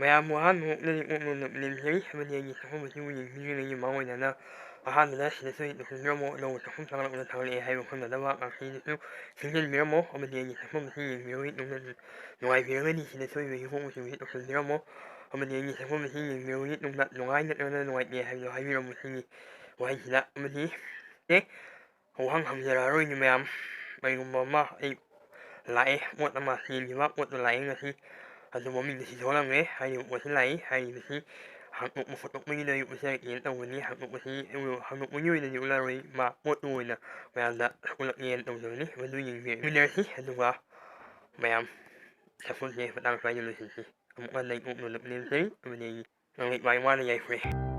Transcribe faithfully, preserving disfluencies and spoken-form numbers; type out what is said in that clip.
ꯃꯌꯥꯝꯕꯨ ꯑꯍꯥꯟꯕ ꯍꯣꯡꯅꯔꯤ ꯑꯣꯛꯅ ꯂꯦꯝꯖꯔꯤ ꯑꯃꯗꯤ ꯑꯩꯒꯤ ꯆꯥꯛꯈꯨꯝ ꯑꯁꯤꯕꯨ ꯌꯦꯡꯕꯤꯔꯤꯉꯩꯒꯤ ꯃꯥꯡꯑꯣꯏꯅꯅ ꯑꯍꯥꯟꯕꯗ ꯁꯤꯗꯁꯨ ꯍꯦꯛ ꯇꯧꯁꯤꯟꯕꯤꯔꯝꯃꯣ꯫ ꯑꯅꯧꯕ ꯆꯥꯛꯈꯨꯝ ꯆꯪꯂꯛꯄꯗ ꯊꯥꯒꯠꯂꯛꯑꯦ ꯍꯥꯏꯕ ꯈꯪꯅꯅꯕ ꯉꯥꯛꯁꯤꯗꯁꯨ ꯁꯤꯟꯖꯤꯟꯕꯤꯔꯝꯃꯣ ꯑꯃꯗꯤ ꯑꯩꯒꯤ ꯆꯥꯛꯈꯨꯝ ꯑꯁꯤ ꯌꯦꯡꯕꯤꯔꯨꯏ ꯅꯨꯡꯅ ꯅꯨꯡꯉꯥꯏꯕꯤꯔꯒꯗꯤ ꯁꯤꯗꯁꯨ ꯑꯩꯕꯨ ꯏꯍꯣꯡ ꯍꯣꯡꯁꯨ ꯍꯦꯛ ꯇꯧꯁꯤꯟꯕꯤꯔꯝꯃꯣ ꯑꯃꯗꯤ ꯑꯩꯒꯤ ꯆꯥꯛꯈꯨꯝ ꯑꯁꯤ ꯌꯦꯡꯕꯤꯔꯨꯏ ꯅꯨꯡꯅ ꯅꯨꯡꯉꯥꯏ ꯅꯠꯇ꯭ꯔꯒꯅ ꯅꯨꯡꯉꯥꯏꯇꯦ ꯍꯥꯏꯕꯗꯨ ꯍꯥꯏꯕꯤꯔꯝꯃꯣ꯫ ꯁꯤꯒꯤ ꯋꯥꯍꯩꯁꯤꯗ ꯑꯃꯗꯤ ꯑꯦ ꯋꯥꯍꯪ ꯍꯪꯖꯔꯛꯑꯔꯣꯏꯅꯤ ꯃꯌꯥꯝ꯫ ꯀꯔꯤꯒꯨꯝꯕ ꯑꯃ ꯑꯩ ꯂꯥꯛꯑꯦ ꯄꯣꯠ ꯑꯃ ꯆꯦꯟꯈꯤꯕ ꯄꯣꯠꯇꯣ ꯂꯥꯛꯑꯦ ꯉꯁꯤ꯫ ꯑꯗꯨ ꯃꯃꯤꯡꯗꯣ ꯁꯤ ꯊꯣꯛꯂꯝꯃꯦ ꯍꯥꯏꯔꯤꯕ ꯄꯣꯠꯁꯤ ꯂꯥꯛꯏ ꯍꯥꯏꯔꯤꯕꯁꯤ ꯍꯥꯡꯗꯣꯛꯄ ꯈꯣꯠꯇꯣꯛꯄꯒꯤꯗ ꯑꯩ ꯎꯠꯆꯔꯛꯀꯦꯅ ꯇꯧꯕꯅꯤ꯫ ꯍꯥꯡꯗꯣꯛꯄꯁꯤ ꯍꯥꯡꯗꯣꯛꯄꯒꯤ ꯑꯣꯏꯅꯗꯤ ꯎꯠꯂꯔꯣꯏ ꯃꯥ ꯄꯣꯠꯇꯨ ꯑꯣꯏꯅ ꯃꯌꯥꯝꯗ ꯎꯠꯂꯛꯀꯦꯅ ꯇꯧꯖꯕꯅꯤ꯫ ꯃꯗꯨ ꯌꯦꯡꯕꯤꯔꯛꯃꯤꯟꯅꯔꯁꯤ ꯑꯗꯨꯒ ꯃꯌꯥꯝ ꯆꯥꯛꯈꯨꯝꯁꯦ ꯃꯇꯥꯡ ꯁ꯭ꯋꯥꯏꯗ ꯂꯣꯏꯁꯤꯟꯁꯤ꯫ ꯑꯃꯨꯛ ꯍꯟꯅ ꯑꯩ ꯀꯣꯛ ꯅꯣꯂꯞ ꯂꯦꯝꯖꯩ ꯑꯃꯗꯤ ꯑꯩ ꯅꯪ ꯂꯩ ꯃꯥꯏ ꯋꯥꯅ ꯌꯥꯏꯐꯔꯦ꯫